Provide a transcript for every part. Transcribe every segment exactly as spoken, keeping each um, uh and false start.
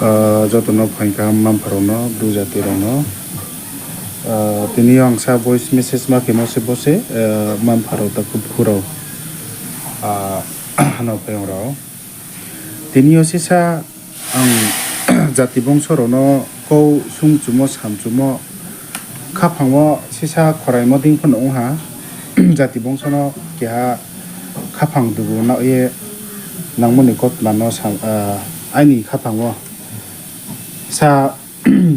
Ah, joto no phaing kaham mma-mpha rao no, Bru jati rao no. Ah, tini yo ang sa voice message ma khemo se bo se, ah, mma-mpha rao, takhu bukhu rao, ah, hano phaiyong rao. Tini yo sisa ang jati bongso rao no kau sungchumo, samchumo, khaphang wo sisa khoraimo dei pho no ong ha, jati bongso no keha khaphang dugu nang ye nangmo ni kautma no sa, ah, aini khaphang wo sa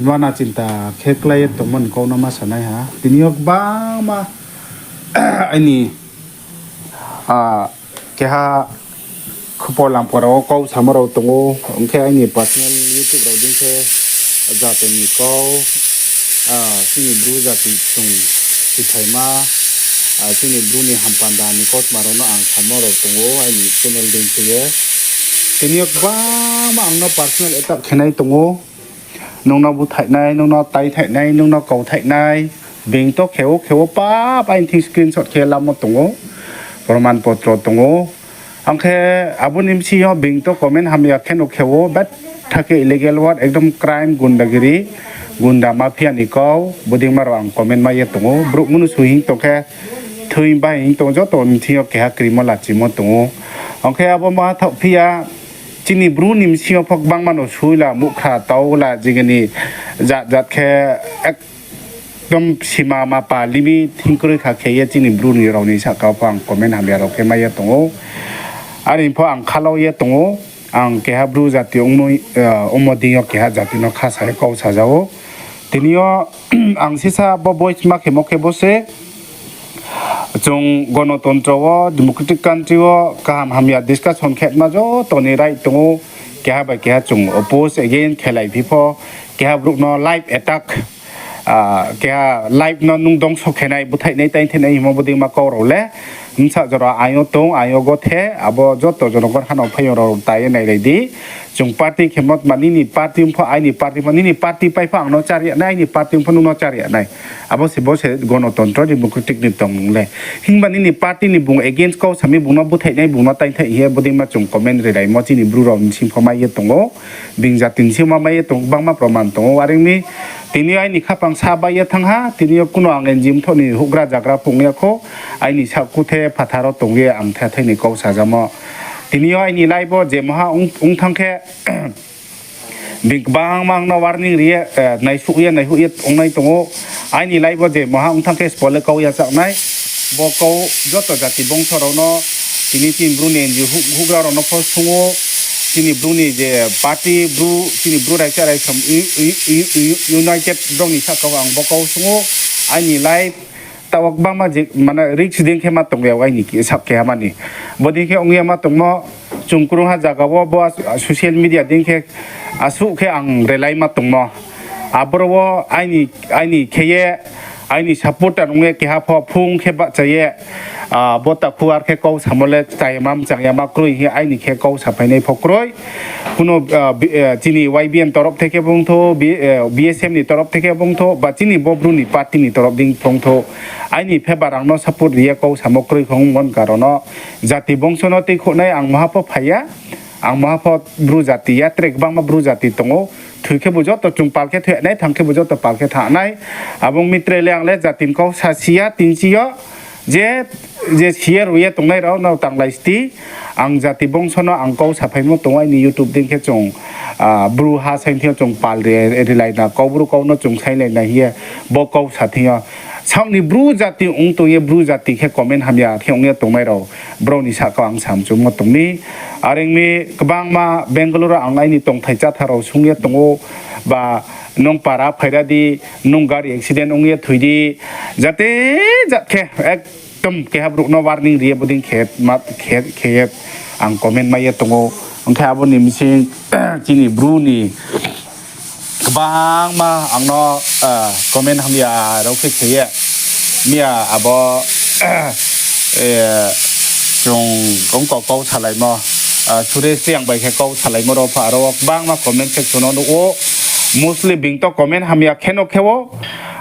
uana chinta khe klái ye tongmo ni kau no ma sa nai ha. Tini yo gbangma aini, ah, keha khupo lampo rao wo kau samo rao tong ou, ong khe aini personal YouTube rao dei khe jati ni kau, ah, chini Bru jati chung sithaima, ah, chini Bru ni hampanda ni kautma rao no ang samo rao tong ou aini channel dei khe ye. Tini yo gbangma ang no personal attack khe nai tong ou. Nung no búthaih nai, nung no taithaih nai, nung no kauthai nai. Being to khe ou, khe ou, pap, aini thing screenshot khe lamo tong ou. Proman potro tong ou. Ang khe abo ni bsing yo being to comment hamya khe no khe ou, betha khe illegal word, ekdom crime, gundagiri, gunda mafia ni kau, bodei ma rao ang comment mai ye tong ou. Brouh mnusu hing tong khe, thoi bai hing tong, joto ni thing yo keha krimo lachimo tong ou. Ang khe abo ma thaoh phi ya, chini Bru ni bsing yo pho gbangma no sui la, muhkhra tau la, jigini jat jat khe ekdom sima mapa limit thing kroi kha khe ye chini Bru ni rao ni sahka pho ang comment hamya rao khe mai ye tong ou. Are pho ang khalau ye tong ou, ang keha Bru jati ongmo, eh, ongmo deing yo keha jati no kha sa ye kau saja ou. Tini yo ang sisa bo voice ma khemo khe bo se, chung gonotontro wo, democratic country wo kaham hamya discussion khe ma joto ni right tong ou, keha bai keha chung oppose against khelai phi pho, keha brouh no live attack, ah, keha life no nung dongso khe nai, búthaih nai, taithaih nai himo bodei ma kau rao le, bsa jora aing yo tong, aing yo gothe, abo joto jonogon hano phaiyong rao ta ye nailai di. Chung party khemo tma, nini party pho, aini party pho, nini party pai pho ang no chári ya nai, aini party pho nung no chári ya nai. Abo se bo se gonotontro, democratic ni tongmung le. Himba nini party ni bung against kau sami, bung no búthaih nai, bung no taithaih ye bodei ma chung comment rilaimo chini Bru rao ni bsing pho mai ye tong ou. Being jati ni bsing ma mai ye tong, gbangma proman tong ou. Are ong mi, tini yo aini khaphang sa bai ye thanng ha, tini yo kuno ang N G O mthoh ni houhgra zagra phung ya kho, aini saohkuthe phathar wo tong ye ang thathai ni kau sajamo. Tini yo aini life wo je maha ong, ong thanng khe, being gbangma ang no warning ri ye, eh, naisuh ye, naisuh ye ongnai tong ou. Aini life wo je maha ong thanng khe sbo le kau ya chak nai. Bo kau joto jati bongso rao no, tini chini Bru ni N G O houh-, houhgra rao no pho sung ou, chini Bru ni je party, Bru, chini Bru raisa raisom, u-, u-, u-, u-, united brao ni sahka wo ang bo kau sung ou, aini life, taoh wo gbangma je, mane, risk dei khe ma tong ya aini ki-, sak keha mani. Bodei khe ong ye ma tongmo, chung krungha zaga wo bo as-, social media dei khe asuh khe ang relai ma tongmo. Aboro wo aini, aini khe ye, aini supporter ong ye keha pho phung khe bahcha ye, ah, bo takhu ar khe kau samo le chaya ma mchang ya ma kroi hing ye aini khe kau saphainai pho kroi. Kuno, ah, bi-, ah, chini Y B N torop theke bung thou, B-, eh, B S M ni torop theke bung thou, ba chini bo Bru ni party ni torop dei bung thou, aini favour ang no support ri ye kau samo kroi khe ong mon karo no, jati bongso no tuikhouhnai ang maha pho phai ya, ang maha pho Bru jati ya, tre gbangma Bru jati tong ou, thoi khe bo joto chung pal khe thoi nai, thang khe bo joto pal khe thang nai, abo ong mi tre le ang le jati ni kau sa si ya, tinsi yo, je, je si ye roi ye tongnai rao no tanglai sti, ang jati bongso no ang kau saphaimo tong ou, aini YouTube dei khe chung, ah, Bru ha saing thing yo chung pal ri, rilai na, Kaubru kau no chung sainglai na hing ye, bo kau sa thing yo. Saoh ni Bru jati ong tong ye, Bru jati khe comment hamya khe ong ye tongnai rao, brao ni sahka ang samchumo tong mi. Are ong mi, gbangma Bangalore wo ang aini tongthai chatha rao sung ye tong ou, ba nung para phaira di, nung gari accident ong ye thoi di, jate jat khe, ekdom keha brouh no warning ri ye bodei khe ma, khe, khe ye ang comment mai ye tong ou. Ong khe abo ni bsing chini Bru ni gbangma ang no, ah, comment hamya rao khe khe ye. Miya abo, eh, chung ong kau kau salaimo, ah, Suresh Reang bai khe kau salaimo rao pho aro wo gbangma comment section wo nuh ou. Mostly being to comment hamya khe no khe ou.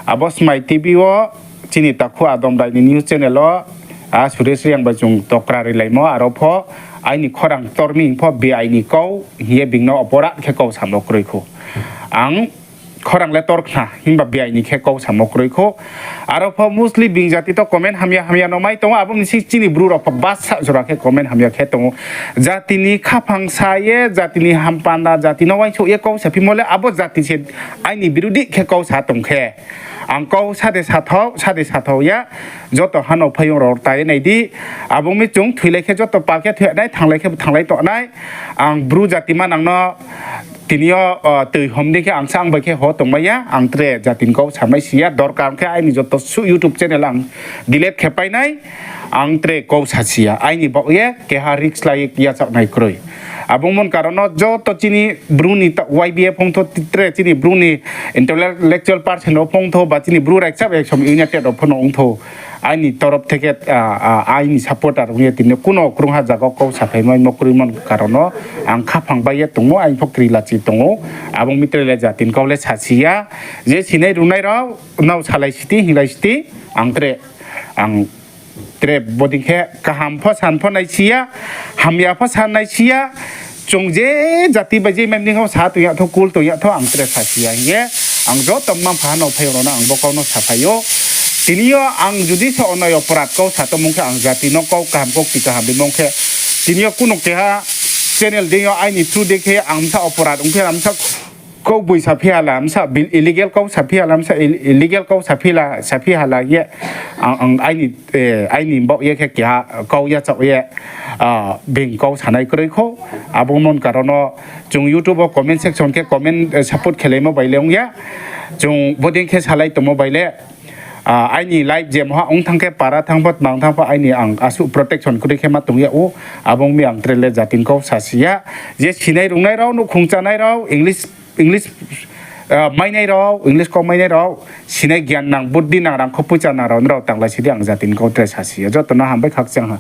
Abo Smai T V wo, chini takhu Adam Rai ni news channel wo, ah, Suresh Reang bai chung tokra rilaimo aro pho, Aini khorang tor mi hing pho biai ni kau hing ye being no oporat khe kau samo kroi khou. Ang khorang le tor khna, himba biai ni khe kau samo kroi khou. Aro pho mostly being jati to comment hamya hamya no mai tong ou, abo ni si chini Bru rao pho basa jora khe comment hamya khe tong ou. Jati ni khaphang sa ye, jati ni hampanda, jati no uaingsouh ye kau saphimo le abo jati se aini birudhi khe kau sa tong khe. Ang kau sade sathao, sade sathao ya, joto hanao phaiyong rao ta ye nai di, abo mi chung thoilai khe joto pal khe thoi nai, thanglai khe thanglai tong nai. Ang Bru jati manang no tini yo tui hom di khe ang sa ang bai khe ho tongmai ya, ang tre jati ni kau samai si ya, dorkar khe aini joto suh YouTube channel ang delete khe pai nai, ang tre kau sa si ya, aini baoh ye keha risk lai ye yachaoh nai kroi. Abo mon karon no joto chini Bru ni ta-, Y B A phongthou, tre chini Bru ni intellectual person rao phongthou, ba chini Bru Raisa Action United rao pho no ongthou. Aini torop theke, aini supporter ong ye tini kuno krungha zaga wo kau saphaimaimo kroi mon karon no ang khaphang bai ye tongmo, aini pho kri lachi tong ou. Abo mi tre le jati ni kau le sa si ya. Je sinai rungnai rao, nrao salai siti, hinglai siti, ang tre, ang tre bodei khe kaham pho san pho nai si ya, hamya pho san nai si ya, chung je jati bai je maimning wo sa tong ya thou, kul tong ya thou, ang tre sa si ya hing ye, ang joto mma-mpha hanao phaiyong rao no ang bo kau no saphai ou. Tini yo ang judi se onai oporat kau sa tongmung khe, ang jati no kau kaham, kau kti kaham rimung khe, tini yo kuno keha channel deing yo aini through dei khe ang bsa oporat ong phi ha, bsa kau boi saphi hala, bsa illegal kau saphi hala, bsa illegal kau saphi la, saphi hala ye, ang, ang aini, aini baoh ye khe keha kau yachaoh ye, being kau sanai kroi khou. Abo mon karon no chung YouTube wo comment section khe comment, support khelaimo bai le ong ya. Chung bodei khe salai tongmo bai le, aini life je moha ong thanng khe, para thanng pho, tmang thanng pho, aini ang asuh protection kroi khe ma tong yag ou. Abo ong mi ang tre le jati ni kau sa si ya. Je sinai rungnai rao, nouhkhong chánai rao, English, English mainai rao, English kau mainai rao, sinai gyan nang, buddhi nang, rangkho poicha nang rao, nrao tanglai si di, ang jati ni kau tre sa si ya. Joto no hambai khakchang ha.